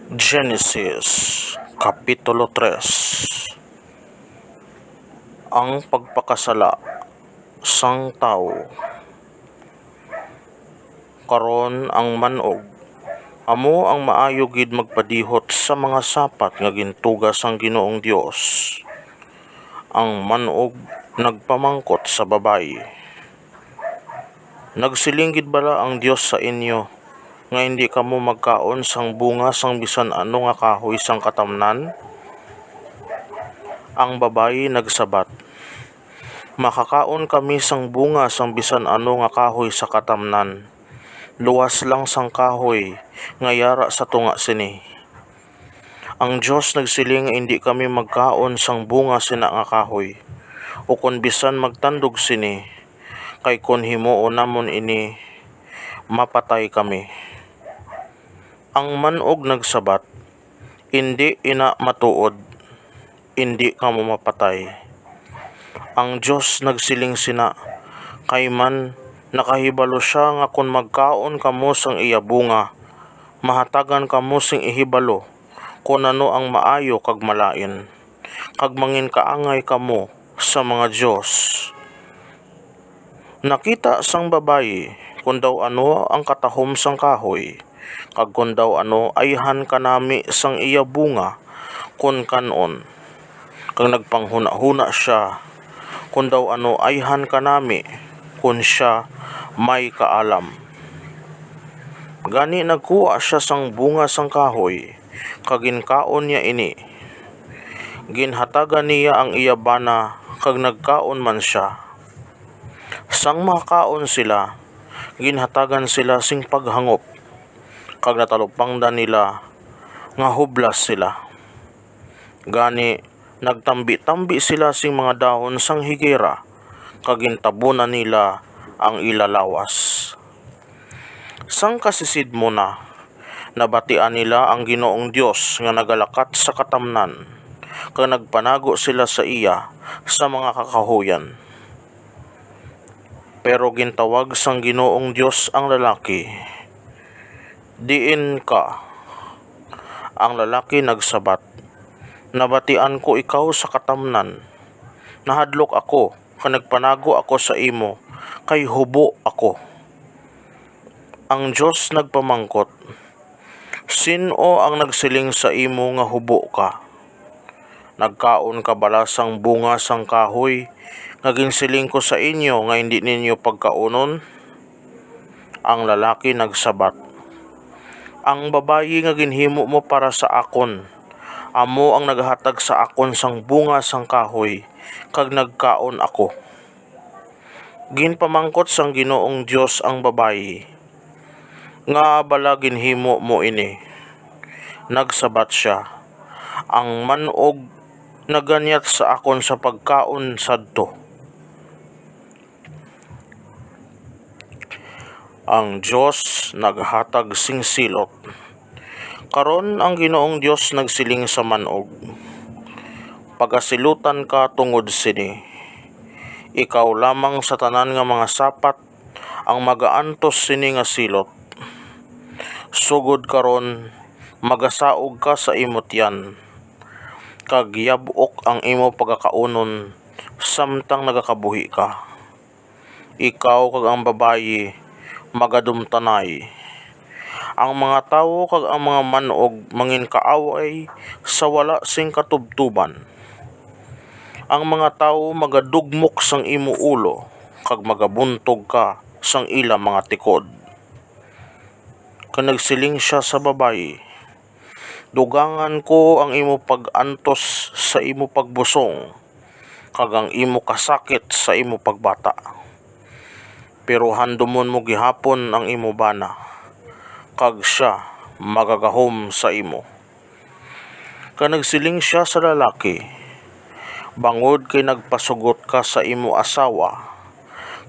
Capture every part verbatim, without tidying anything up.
Genesis, Kapitulo tres. Ang pagpakasala sang tawo. Karon ang man-og, amo ang maayo gid magpadihot sa mga sapat nga gintuga sang Ginoong Dios. Ang man-og nagpamangkot sa babayi, "Nagsiling gid bala ang Dios sa inyo nga indi kamo magkaon sang bunga sang bisan ano nga kahoy sang katamnan?" Ang babayi nagsabat, "Makakaon kami sang bunga sang bisan ano nga kahoy sa katamnan, luwas lang sang kahoy nga yara sa tunga sini. Ang Dios nagsiling nga indi kami magkaon sang bunga sina nga kahoy, ukon bisan magtandog sini, kay kon himuon namon ini, mapatay kami." Ang man-og nagsabat, "Indi ina matuod, indi kamo mapatay. Ang Dios nagsiling sina, kay man nakahibalo sia nga kon magkaon kamo sang iya bunga, mahatagan kamo sing ihibalo kon ano ang maayo kag malain, kag manginkaangay kamo sa mga dios." Nakita sang babayi kon daw ano ang katahom sang kahoy, kag kon daw ano ayhan kanami sang iya bunga kon kan-on, kag nagpanghunahuna sia kon daw ano ayhan kanami kon sia may kaalam. Gani nagkuha sia sang bunga sang kahoy, kag ginkaon niya ini. Ginhatagan niya ang iya bana, kag nagkaon man sia. Sang makakaon sila, ginhatagan sila sing paghangop, kag natalupangdan nila nga hublas sila. Gani, nagtambi-tambi sila sing mga dahon sang higera, kag gintabunan nila ang ila lawas. Sang kasisidmon na, nabatian nila ang Ginoong Dios nga nagalakat sa katamnan, kag nagpanago sila sa iya sa mga kakahuyan. Pero gintawag sang Ginoong Dios ang lalaki, "Diin ka?" Ang lalaki nagsabat, "Nabatian ko ikaw sa katamnan. Nahadlok ako, kag nagpanago ako sa imo, kay hubo ako." Ang Dios nagpamangkot, "Sin-o ang nagsiling sa imo nga hubo ka? Nagkaon ka bala sang bunga sang kahoy nga ginsiling ko sa inyo nga indi ninyo pagkaunon?" Ang lalaki nagsabat, "Ang babayi nga ginhimo mo para sa akon, amo ang naghatag sa akon sang bunga sang kahoy, kag nagkaon ako." Ginpamangkot sang Ginoong Dios ang babayi, "Ngaa bala ginhimo mo ini?" Nagsabat sia, "Ang man-og naganyat sa akon sa pagkaon sadto." Ang Dios naghatag sing silot. Karon ang Ginoong Dios nagsiling sa man-og, "Pagasilutan ka tungod sini. Ikaw lamang sa tanan nga mga sapat ang magaantos sini nga silot. Sugod karon, magasaog ka sa imo tiyan, kag yab-ok ang imo pagakaunon samtang nagakabuhi ka. Ikaw kag ang babayi magadumtanay. Ang mga tawo kag ang mga man-og manginkaaway sa wala sing katubtoban. Ang mga tawo magadugmok sang imo ulo, kag magabuntog ka sang ila mga tikod." Kag nagsiling sia sa babayi, "Dugangan ko ang imo pag-antos sa imo pagbusong, kag ang imo kasakit sa imo pagbata. Pero handomon mo gihapon ang imo bana, kag sia magagahom sa imo." Kag nagsiling sia sa lalaki, "Bangod kay nagpasugot ka sa imo asawa,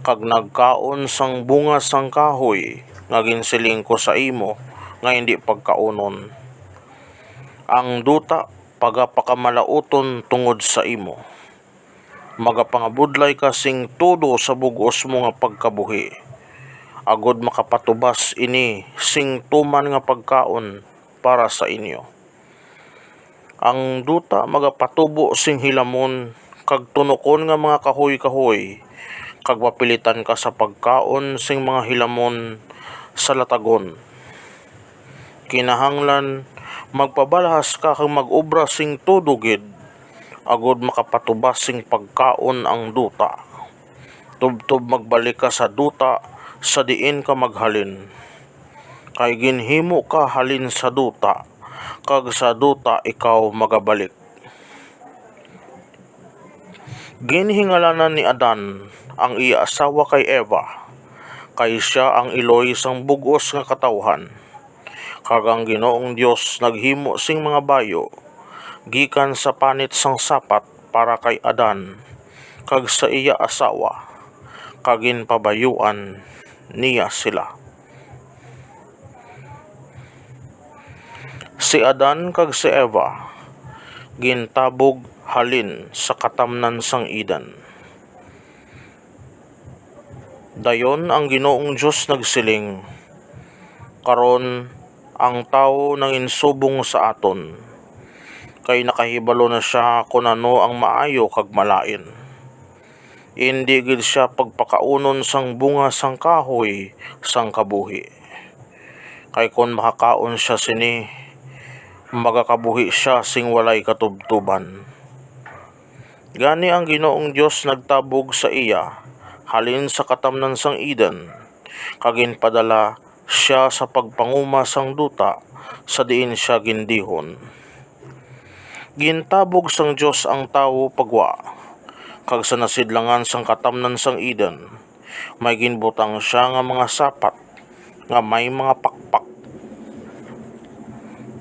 kag nagkaon sang bunga sang kahoy nga ginsiling ko sa imo nga indi pagkaunon, ang duta pagapakamalauton tungod sa imo. Magapangabudlay ka sing tudo sa bug-os mo nga pagkabuhi, agod makapatubas ini sing tuman nga pagkaon para sa inyo. Ang duta magapatubo sing hilamon kag tunokon nga mga kahoy-kahoy, kag mapilitan ka sa pagkaon sing mga hilamon sa latagon. Kinahanglan magpabalhas ka kag mag-obra sing tudo gid, agod makapatubas sing pagkaon ang duta. Tubtob magbalik ka sa duta sa diin ka maghalin, kay ginhimo ka halin sa duta, kag sa duta ikaw magabalik. Ginhingalanan ni Adan ang iya asawa kay Eva, kay sia ang iloy sang bug-os nga katawhan. Kag ang Ginoong Dios naghimo sing mga bayo gikan sa panit sang sapat para kay Adan kag sa iya asawa, kag ginpabayuan niya sila. Si Adan kag si Eva gintabog halin sa katamnan sang Eden. Dayon ang Ginoong Dios nagsiling, "Karon ang tawo nanginsubong sa aton, kay nakahibalo na sia kon ano ang maayo kag malain. Indi gid sia pagpakaunon sang bunga sang kahoy sang kabuhi, kay kon makakaon sia sini, magakabuhi sia sing walay katubtoban." Gani ang Ginoong Dios nagtabog sa iya halin sa katamnan sang Eden, kag ginpadala sia sa pagpanguma sang duta sa diin sia gindihon. Gintabog sang Dios ang tawo pa gwa, kag sa nasidlangan sang katamnan sang Eden, may ginbutang sia nga mga sapat nga may mga pakpak,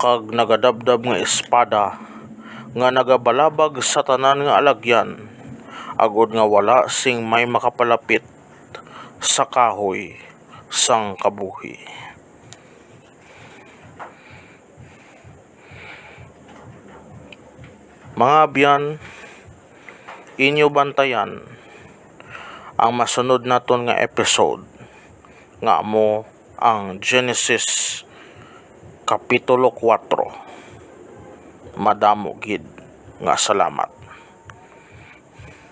kag nagadabdab nga espada nga nagabalabag sa tanan nga alagyan, agod nga wala sing may makapalapit sa kahoy sang kabuhi. Mga abyan, inyo bantayan ang masunod naton nga episode, nga amo ang Genesis Kapitulo kuwatro. Madamo gid nga salamat.